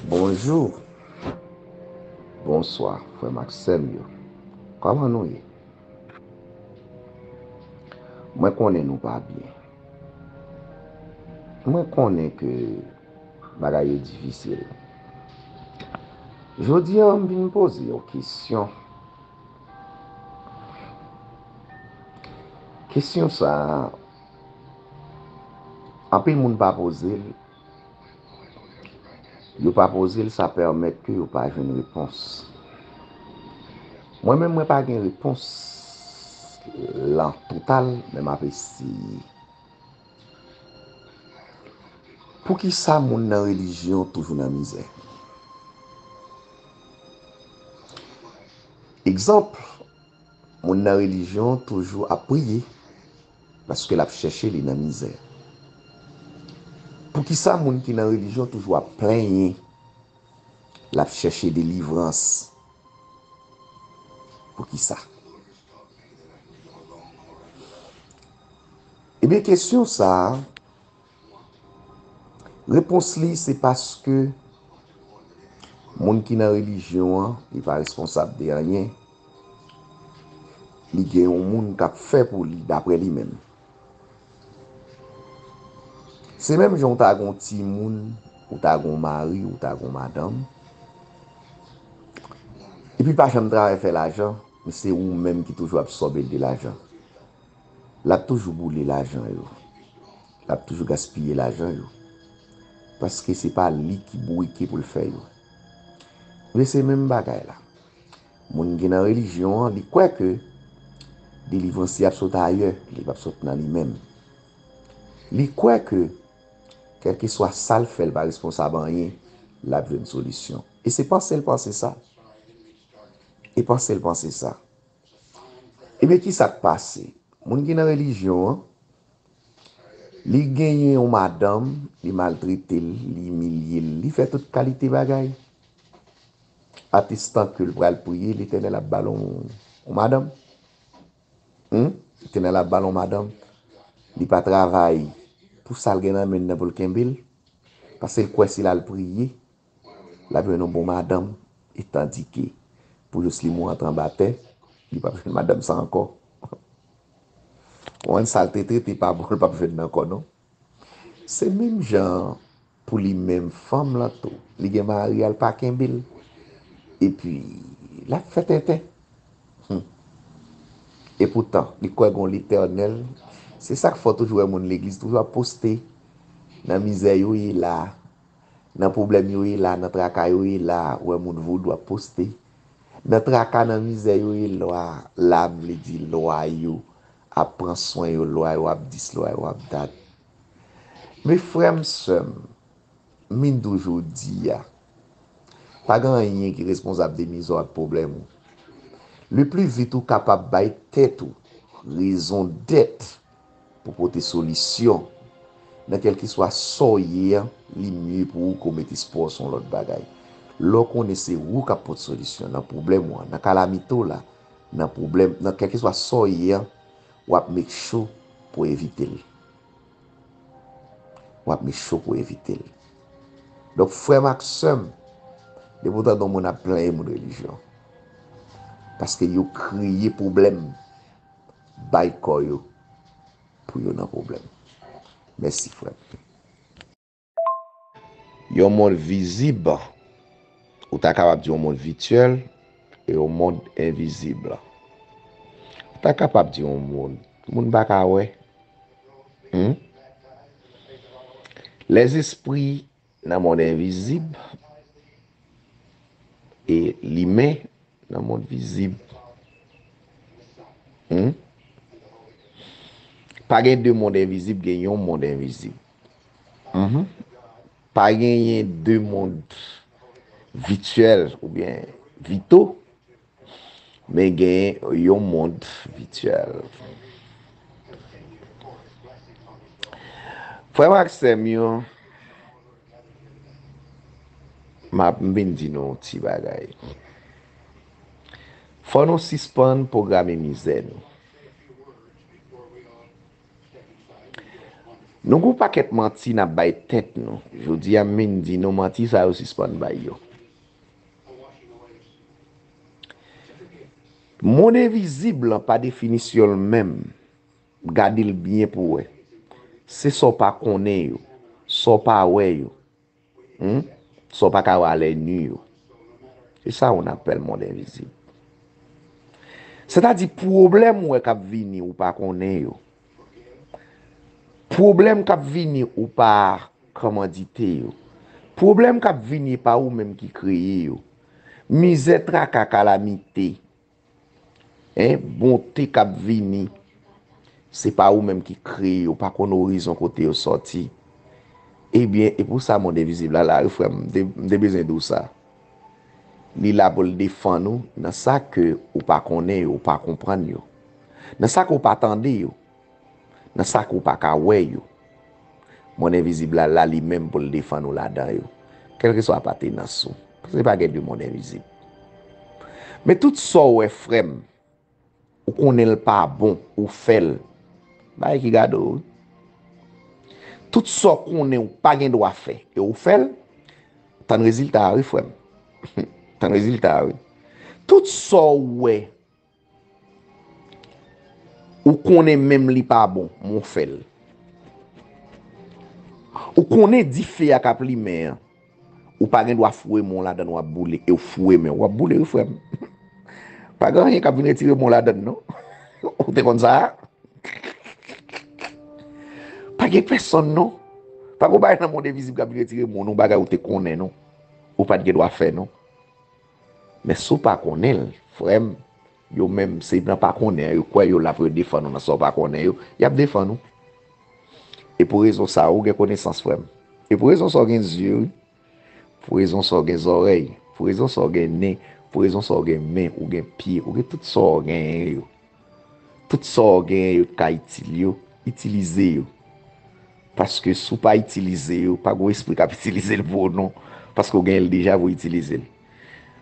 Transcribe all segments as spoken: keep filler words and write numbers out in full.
Bonjou, bonswa, frè m ak sè m yo. Kòman nou ye? Mwen konnen nou pa byen. Mwen konnen ke bagay yo difisil. Jodi a, m vin poze yon kesyon. Kesyon sa a, anpil moun pa poze l. Yo pa poze l, sa pèmèt ke yo pa jwenn repons. Mwen menm, mwen pa gen repons lan total, men m ap eseye. Poukisa moun nan relijyon toujou nan mizè? Egzanp, moun nan relijyon toujou ap priye, paske l ap chèche li nan mizè. Poukisa moun ki nan relijyon toujou ap plenyen, l ap chèche delivrans? Poukisa? Ebyen, kesyon sa a, repons li se paske moun ki nan relijyon an, li pa responsab de anyen. Li gen yon moun k ap fè pou li, daprè li menm. Se menm jan w ta gen yon timoun, ou ta gen yon mari, ou ta gen yon madanm, epi pa janm travay fè lajan, men se ou menm ki toujou absòbe l de lajan. L ap toujou boule lajan yo. L ap toujou gaspiye lajan yo. Paske se pa li ki bourike pou l fè yo. Men se menm bagay la. Moun ki nan relijyon an, li kwè ke delivrans li ap sot ayè, li p ap sot nan li menm. Li kwè ke, kèlkeswa sa l fè, l pa responsab anyen, l ap jwenn solisyon. E se panse l panse sa. E panse l panse sa. Ebyen, ki sa k pase? Moun ki nan relijyon an, li genyen yon madanm, li maltrete l, li imilye l, li fè tout kalite bagay. Atestan ke l pral priye, Letènèl ap ba l yon, yon madanm. Hmm? Letènèl ap ba l yon madanm. Li pa travay pou sa l gen nan men l nan pou l kenbe l. Paske l kwè si l al priye, l ap jwenn yon bon madanm, e tandike pou jis li mouri antre anba tè, li p ap jwenn madanm sa ankò. Konprann sa l te trete pa bon, l p ap jwenn ankò non. Se menm jan pou li menm fanm lan tou. Li gen mari a, l pa kenbe l. Epi, l ap fè tenten. Hmm. Epoutan, li kwè gen yon Letènèl. Se sa k fè w toujou wè moun legliz toujou ap poste nan mizè yo ye la. Nan pwoblèm yo ye la, nan traka yo ye la, ou wè moun vodou ap poste. Nan traka, nan mizè yo ye la, la m vle di lwa yo ap pran swen yo, lwa yo ap dis, lwa yo ap dat. Men frè m, sè m, m vin di w jodi a, pa gen anyen ki responsab de mizè w ak pwoblèm ou. Le plus vite ou kapab bay tèt ou rezon dèt, pou pote solisyon. Nan kèlkeswa sa w ye an, li mye pou ou ke w met espwa w se yon lòt bagay. Lè w konnen se ou k ap pote solisyon nan pwoblèm ou an, nan kalamite w la, nan pwoblèm, nan kèlkeswa sa w ye an, w ap make sure pou w evite l. W ap make sure pou w evite l. Donk, frè m ak sè m, depi w tande yon moun ap plenyen moun relijyon, paske yo kreye pwoblèm bay kò yo pou yo nan pwoblèm. Mèsi, frè m. Yon mond vizib, ou ta kapab di yon mond vityèl, e yon mond envizib. Ou ta kapab di yon mond, moun pa ka wè. Hmm? Lèzespri nan mond envizib e limen nan mond vizib. Hmm? Pa gen de mond envizib, gen yon mond envizib. Mhm. Pa genyen de mond vityèl oubyen vito, men gen yon mond vityèl. Frè m ak sè m yo, m ap, m vin di nou yon ti bagay. Fò nou sispann pwograme mizè nou. Nou gon pakèt manti n ap bay tèt nou. Jodi a, m vin di nou manti sa yo sispann bay yo. Monn envizib lan, pa definisyon l menm, gade l byen pou w wè. Se sa w pa konnen yo, sa w pa wè yo, hmm? Sa w pa ka wè a lè ni yo. Se sa on apèl monn envizib. Sètadi pwoblèm ou wè k ap vini, ou pa konnen yo. Pwoblèm k ap vini, ou pa kòmandite yo. Pwoblèm k ap vini, e pa ou menm ki kreye yo. Mizè, traka, kalamite, en, bonte k ap vini, se pa ou menm ki kreye yo, ou pa konn orizon kote yo sòti. Ebyen, e pou sa monn envizib la la, wi, frè m, m te, m te bezwen di w sa. Li la pou l defann ou nan sa ke ou pa konnen yo, ou pa konprann yo. Nan sa ke ou pa tande yo. Nan sa ke ou pa ka wè yo. Monn envizib la, la li menm pou l defann ou ladan yo. Kèlkeswa apatenans ou. Paske pa gen de monn envizib. Men tout sa w wè, frè m, ou konnen l pa bon, ou fè l. Bagay ki gade w, wi. Tout sa w konnen ou pa gen dwa fè, e ou fè l, tann rezilta a, wi, frè m. Tann rezilta a, wi. Tout sa w wè, ou konnen menm li pa bon, men w fè l. Ou konnen dife a k ap limen an, ou pa gen dwa foure men w ladan l, w ap boule, e w foure men w, w ap boule, wi, frè m. Pa gen anyen k ap vin retire men w ladan l, non. Ou te konn sa a? Pa gen pèsonn, non. Pa gen bagay nan monn envizib k ap vin retire men w, non, bagay ou te konnen, non. Ou pa t gen dwa fè, non. Men si w pa konnen l, frè m, yo menm, se nan pa konnen an yo kwè, yo la pou yo defann ou nan sa w pa konnen yo, y ap defann ou. E pou rezon sa a, ou gen konesans, frè m. E pou rezon sa a, w gen zye, wi. Pou rezon sa a, w gen zòrèy. Pou rezon sa a, w gen nen. Pou rezon sa a, w gen men, ou gen pye, ou gen tout sa w genyen yo. Tout sa w genyen yo ka itil yo, itilize yo. Paske si w pa itilize yo, pa gen espri k ap itilize l pou ou non. Paske w genyen l deja pou w itilize l.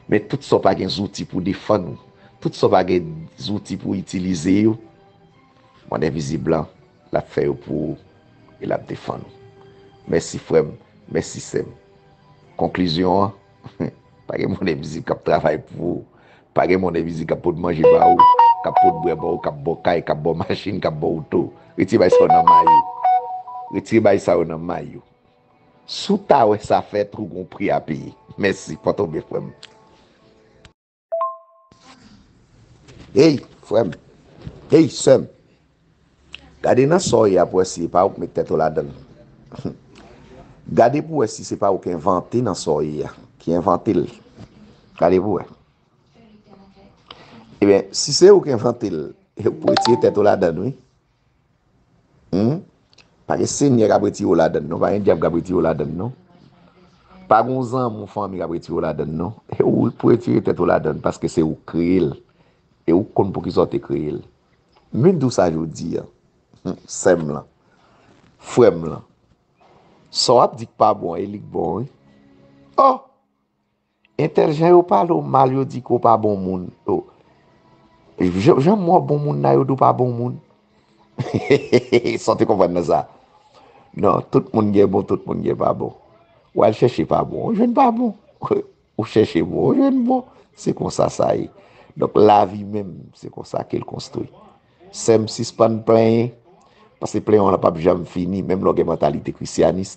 Men tout sa w pa gen zouti pou defann ou, tout sa w pa gen zouti pou itilize yo, monn envizib lan, l ap fè yo pou ou e l ap defann ou. Mèsi frè m, mèsi sè m. Konklizyon an, pa gen monn envizib k ap travay pou ou. Pa gen monn envizib k ap pot manje ba ou, k ap pot bwè ba ou, k ap ba w kay, k ap ba w machin, k ap ba w oto. Retire bagay sa yo nan may ou. Retire bagay sa yo nan may ou. Si w ta wè sa fèt, ou gon pri a peye. Mèsi, pòte w byen, frè m. Hey, frè m. Hey, sè m. Gade nan sa w ye a pou w wè si e pa ou k met tèt ou ladan l. Gade pou w wè si se pa ou k envante nan sa w ye a, ki envante l. Gade pou w wè. Ebyen, si se ou k envante l, ou pou retire tèt ou ladan l, wi. Hmm? Pa gen senyè k ap retire w ladan l, non. Pa gen dyab k ap retire w ladan l, non. Pa gen zanmi ou fanmi k ap retire w ladan l, non. E ou k pou retire tèt ou ladan l, paske se ou k kreye l. E ou k konn poukisa w te kreye l. M vin di w sa jodi a. Hmm, sè m lan. Frè m lan. Sa w ap di k pa bon an, e li k bon, wi. Oh! Entèl jan yo pale w mal, yo di ke w pa bon moun. Oh. Jan, jan m wè w bon moun nan, yo di w pa bon moun. Sa w te konprann nan sa? Non, tout moun gen bon, tout moun gen pa bon. W al chèche pa bon, w jwenn pa bon. Ou chèche bon, ou jwenn bon. Se konsa sa ye. Donk, lavi menm, se konsa ke l konstwi. Sè m, sispann plenyen, paske plenyen w lan p ap janm fini, menm lè w gen mantalite krisyanis.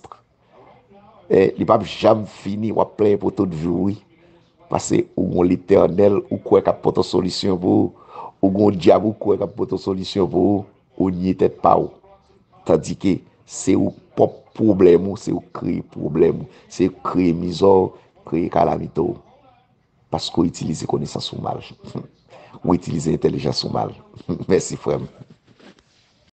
E, li p ap janm fini, w ap plenyen pou tout vi w, wi. Paske ou gon Letènèl, ou kwè k ap pote yon solisyon pou ou. Ou gon dyab, ou kwè k ap pote yon solisyon pou ou. Ou nye tèt pa w. Tandike se ou pwòp pwoblèm ou, se ou kreye pwoblèm ou, se ou kreye mizè w, kreye kalamite w. Paske w itilize konesans ou mal. Ou itilize entèlijans ou mal. Mèsi, frè m.